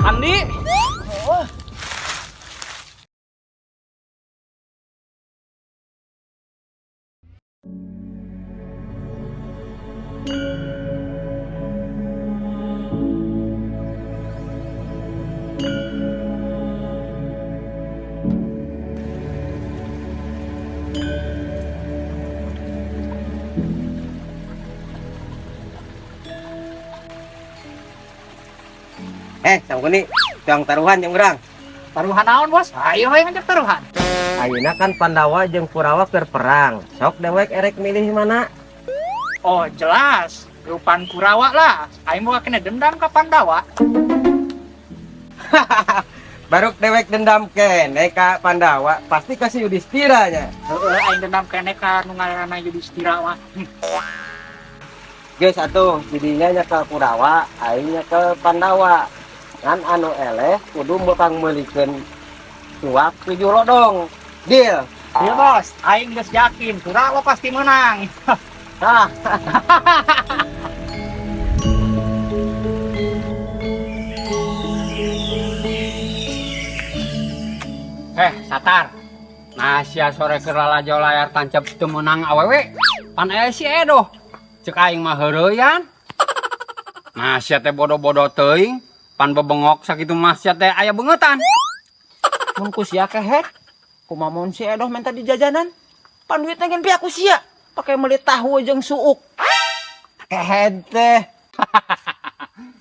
Andi. Eh, Sangkuni, tuang taruhan jeung urang. Taruhan naon, Bos? Ayo hayang ngajak taruhan. Ayeuna kan Pandawa jeung Kurawa keur perang. Sok dewek erek milih mana? Oh, jelas. Rupan Kurawa lah. Aing mau kena dendam ke Pandawa. Baru dewek dendam kene ka Pandawa, pasti kasih Yudhistira nya. Heeh, aing dendam kene ka nu ngaranna Yudhistira mah. Geus atuh, jadinya nya ka Kurawa, aing nya ke Pandawa. Ngan anu eleh kudu bakal meulikeun cuak 7 lodong. Deal. Iya, Bos. Aing geus yakin Kurawa pasti menang. Tah. Eh, Satar. Nah, sia sore keur lalajo layar tancap teu meunang awewe. Pan aya si Edoh. Ceuk aing mah heureuyan. Nah, sia teh bodoh-bodoh teuing. Pan bebengok sakitu mah sia teh aya beungetan. Mun ku sia kehet, kumaha mun si Edoh minta di jajanan? Pan duitna gen pihak ku sia, pake meuli tahu jeung suuk. Kehed teh.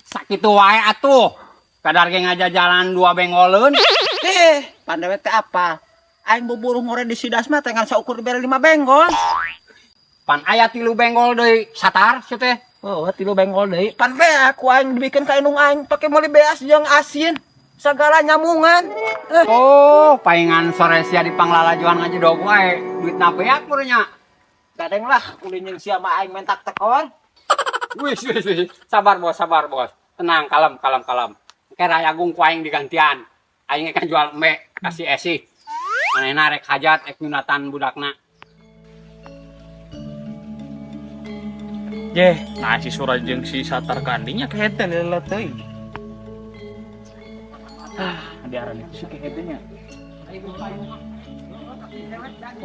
Sakitu wae atuh. Kadar ge ngajajalan 2 bengoleun. Eh, pan dewek teh apa? Aing buburuh more di Sidas mah teh ngan saukur dibere 5 benggol. Pan aya 3 benggol deui, Satar sia teh. Oh, 3 benggol deui. Pan beak ku aing dibikeun ka indung aing pake meuli beas jeung asin. Sagala nyamungan. Oh, paingan sore sia di panglalajuan ngajedog wae. Duitna beak meureun nya. Gadeng lah, ulin jeung sia mah aing mentak tekon. Wis, wis, wis. Sabar bos, sabar bos. Tenang, kalem, kalem, kalem. Engke Rayagung ku aing digantian. Aing akan jual embe kasih esi. Manehna rek hajat ek nyunatan budakna. Yeh, nah si Suraj jeung si Satar kandinya keheten leuleut teuing. Ah, diaran itu si kehetennya.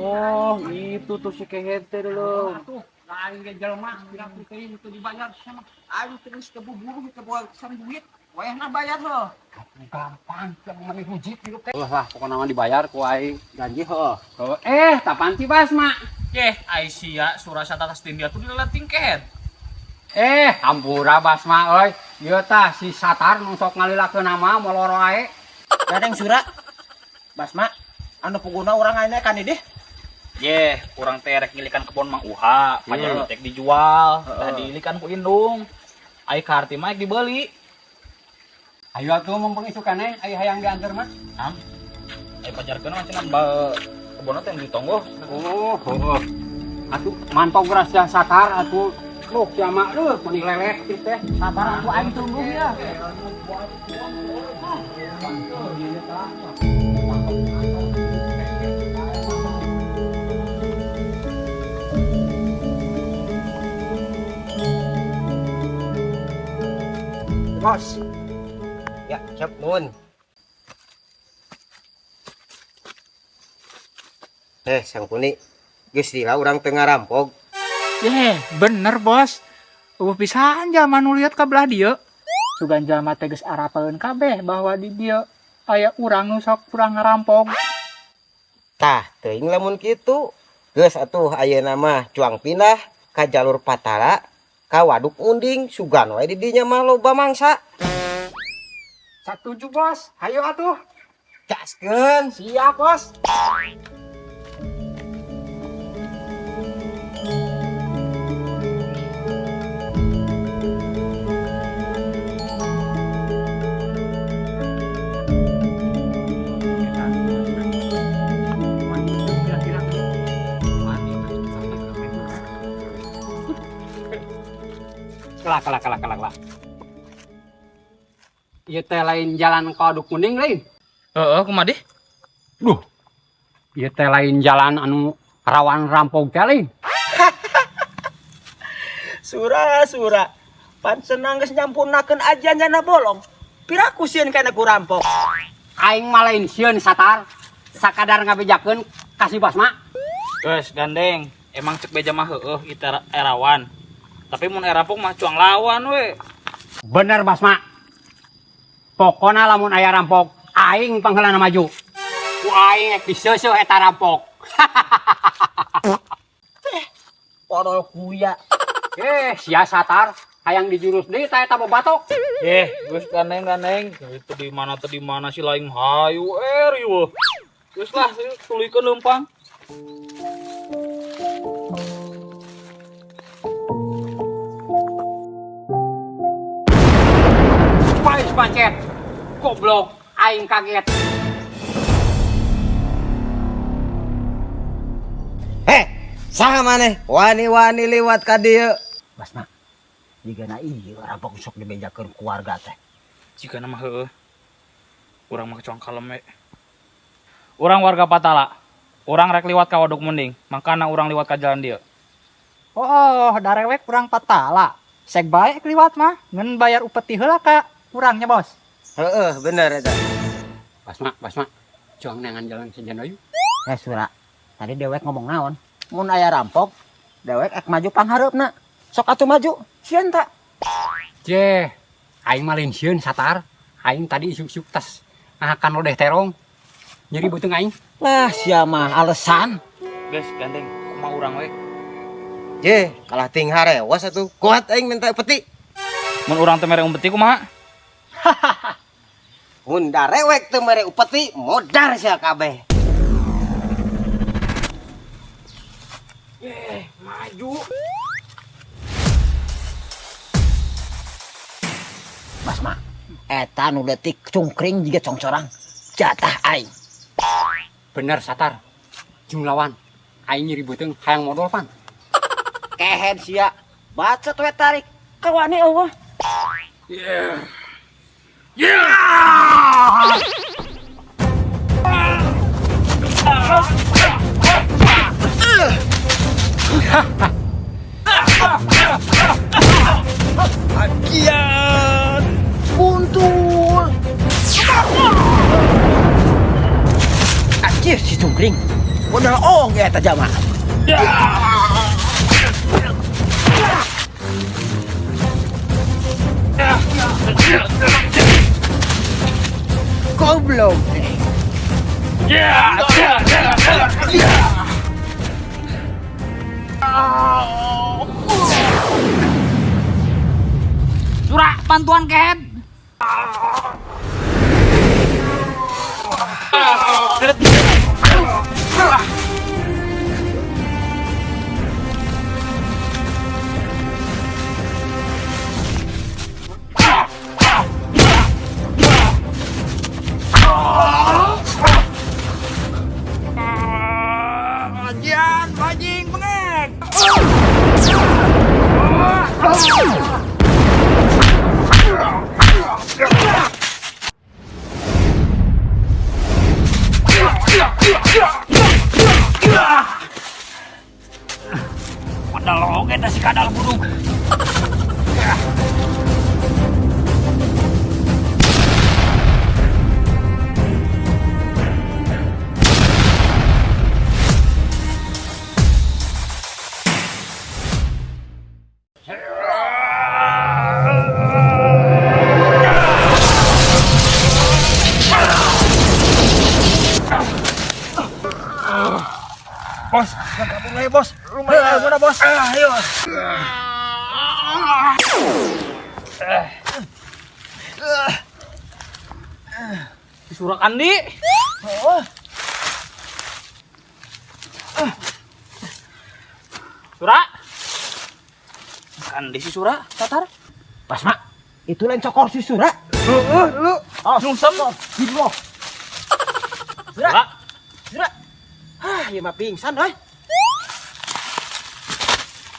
Oh, itu tuh si kehete dulu. Tuh, aing ge jelema pira teuing teu dibayar sia mah. Aing terus kebuburu ke buat duit. Wayahna bayar heuh. Gampang, yang meni hujit hidup teh. Lah, lah, pokona mah dibayar ku aing. Janji heuh. Oh, tapan si Basma. Yeh, ai sia Suraj atas tindia tuh dileleting kehet. Hampura Basma euy. Ieu tah si Satar nu sok ngalilakeun nama moloro ae. Gadeng Sura. Basma, anu puguna urang ayeuna kan deh. Yeh, urang teh rek ngilikan kebon Mang Uha, pajar tek dijual, tah diilikan ku indung. Ai ka arti mah dibeli. Ayo atuh mumpung isuk keneh, ai hayang diantar mah. Am. Ai pajarkeun mah cenah ba kebonna teh ditonggoh. Oh, heeh. Atuh mantog sia Satar atuh. Loh, sia mah leuh meni leleh kieu teh. Sabar atuh aing tunggu ya. Bos. Ya, siap nuhun. Eh, Sangkuni, geus lila urang teu ngarampok. Yeh, bener bos. Eueuh pisan jalma nu liat ka belah dieu. Sugan jalma teh geus arapaleun kabeh bahwa di dieu aya urang nu sok kurang ngarampok. Tah, teuing lamun kitu. Geus atuh ayeuna mah cuang pindah ka jalur Patara, ka Waduk Munding, sugan wae di dinya mah loba mangsa. Satuju bos, hayo atuh. Gaskeun. Siap bos. Kelak, kelak, kelak, kelak, kelak. Ieu teh lain jalan ka Waduk Kuning lain. Heeh, kumaha deh? Duh. Ieu teh lain jalan anu rawan rampok teh lain. Sura sura. Pan senang geus nyampurnakeun ajian jana bolong. Piraku sieun kana ku rampok. Aing mah lain sieun Satar. Sakadar ngabejakeun ka si Basma. Geus gandeng, emang cek beja mah heueuh ieu erawan. Tapi mun erampok mah cuang lawan we. Bener Basma. Pokona lamun aya rampok, aing pangheulana maju. Ku aing ek diseuseuh eta rampok. Podol kuya. Eh, sia Satar, hayang dijurus deui ta eta bobatok. Eh, geus gandeng-gandeng, itu di mana teh di mana si lain hayu riweuh. Geus lah, tuluykeun leumpang. Pais pancet. Goblok, aing kaget. Heh, saha maneh wani-wani liwat ka dieu. Basma. Jigana ieu rampok sok dibejakeun ku warga teh. Jigana mah heueuh. Urang mah cuang kalem we. Urang warga Patala. Urang rek liwat ka Waduk Munding, makana urang liwat ka jalan dieu. Oh, darewek urang Patala. Sek bae liwat mah, ngan bayar upeti heula ka urangnya, Bos. Heeh, bener eta. Basma, Basma. Cuang neangan jalan sejen ayu. Eh Sura, tadi dewek ngomong naon? Mun aya rampok, dewek ek maju panghareupna. Sok atuh maju, sieun ta? Jeh, aing mah lain sieun Satar. Aing tadi isuk-isuk tas ngahakan lodeh terong. Nyeri beuteung aing. Lah sia mah alesan. Geus gandeng, kumaha urang we. Jeh, kalah ting harewas atuh. Kuat aing minta upeti. Mun urang teu mere upeti kumaha? Mun darewek teu mere upeti, modar sia kabeh. Maju. Basma, eta nu leutik cungkring jiga congcorang. Jatah aing. Bener Satar. Jung lawan. Aing nyeri beuteung hayang modol pan. Kehed sia. Bacot we tarik. Kawani eueuh. Ajian buntul. Anjir si cungkring. Modal ong eta jamaah. Goblok teh. Sura, bantuan kehed. Ajian, bajing, bengek. Padahal oge teh si kadal buduk. Bos, gabung aja bos. Lumayan mana bos? Ayo. Si Surakandi. Sura. Kandi si Sura, Tatar. Basma, itu lain cokor si Sura. Heeh, lu. Oh, Nyungsem. Gila. Sura. Sura. Sura. Ah, ieu mah pingsan euy.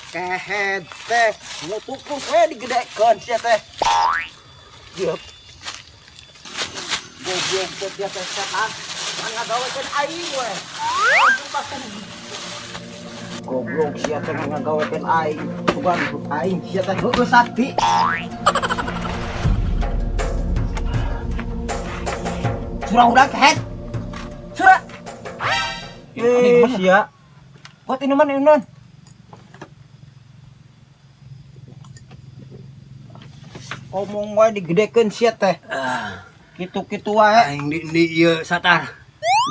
Kehed teh Ngutukus we digedekeun sia teh. Dieu. Goblok teh sia teh setan. Jangan ngagawekeun aing we. Langsung pasti. Goblok sia teh ngagawekeun aing. Sugan aing sia teh heueuh sakti. Surah udah kehet. Surah. Eh sia. Buat minuman minuman. Omong wae digedekeun sia teh. Kitu-kitu wae. Aing di ieu Satar.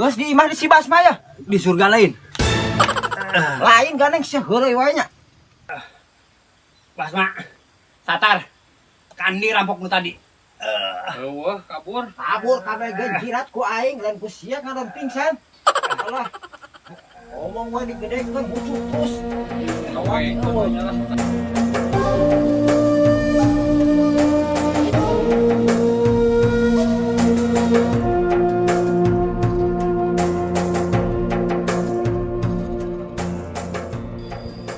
Geus di imah di si Basma ya. Di surga lain. Lain ganeng sia heureuy wae nya. Basma. Satar. Kandi rampok nu tadi. Eueuh, kabur. Kabur kabeh ge jirat ku aing lain ku sia ngaran pingsan. Alah. Omong wae digedekeun bucuk terus.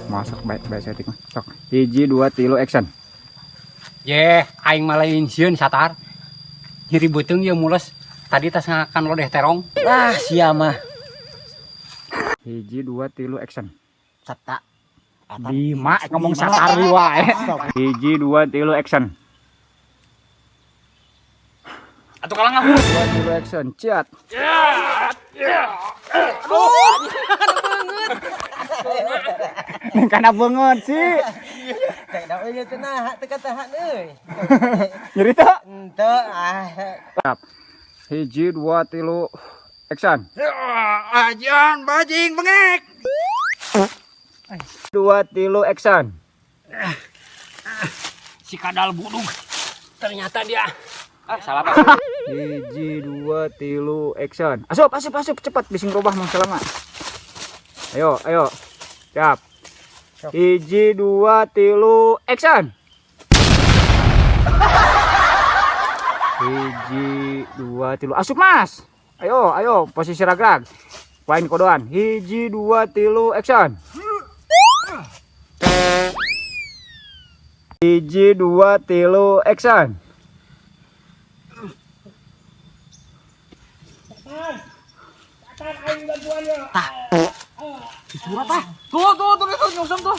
Masuk baik-baik setting mah. Sok. 1 2 3 action. Ye, aing mah lain sieun Satar. Nyeri beuteung ieu mules. Tadi tas ngakan lodeh terong. Ah sia mah. 1 2 3 action. Sata. Bima ngomong Satar wae. 1 2 3 action. Atuh kalah ngah. 2 3 action. Ciat. Neng kana beungeut sih. Teh da euy teh nah teu katahan euy. Nyeri teu? Henteu ah. 1 2 3 action. Ajan bajing bengek. 2 3 action. Si kadal budug. Ternyata dia salah Pak. 1 2 3 action. Asup asup asup cepat bising robah mang selama. Ayo ayo. Siap. 1 2 3 action. 1 2 3 asup Mas. Ayo ayo posisi ragrag. Wain kodoan. 1 2 3 action. 1 2 3 action. Tuh tuh tuh tuh nyungsem tuh.